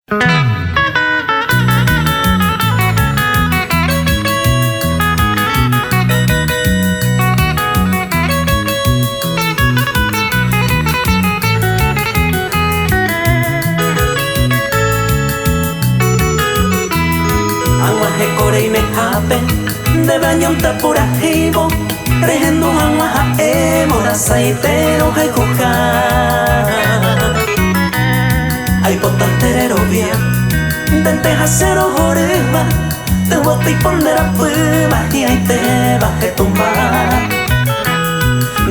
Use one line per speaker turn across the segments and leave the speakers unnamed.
Ag̃uahẽ ko reimehápe ndéve añónte apurahéivo rehendu hag̃ua ha'évo rasaite rohayhuha. Aipotánte rerovia ndénte ha che rohorýva yvoty iponderapýva hi'ãitéva hetũmba.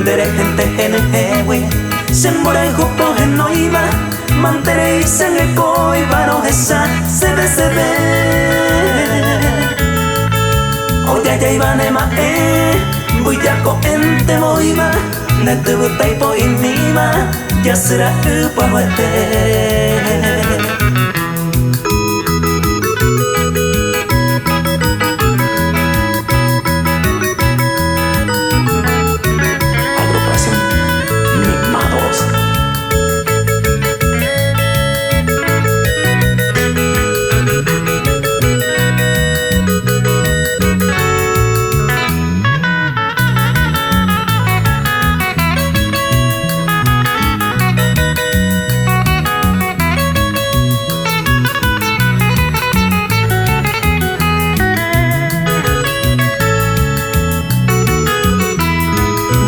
Nderehénte henyhẽgui che mborayhu pohenóiva manterei che ngekóiva rohecha seve seve. Ojajáiva ne ma'ẽ mbyja ko'ẽnte voíva nde tyvyta ipo'imíva jasy ra'y pyahuete.
Agrupación Mimados.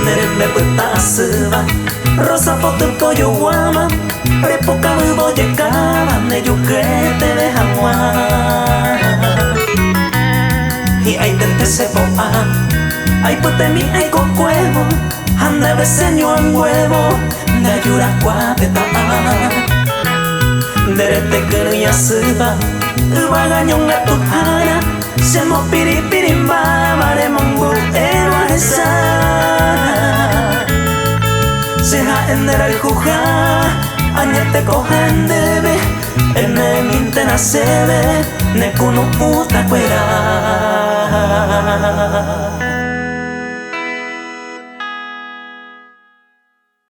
Ne rembe pytã asýva, rosa poty pojoguáva, repokavývo ojekáva nde jukyeteve hag̃ua. Hi'ãiténte che po'a, aipytemi aikokuévo ha ndéve che ñuãnguévo nde ajurakuápe ta'a. Nde rete kyrỹi asýva, yvága ñongatuhára, che mopirĩpirĩmbáva remongu'éva ahecha. Che ha'e nde rayhuha, añete ko ha'e ndéve, eme'ẽmíntena chéve ne kunu'ũtakuéra.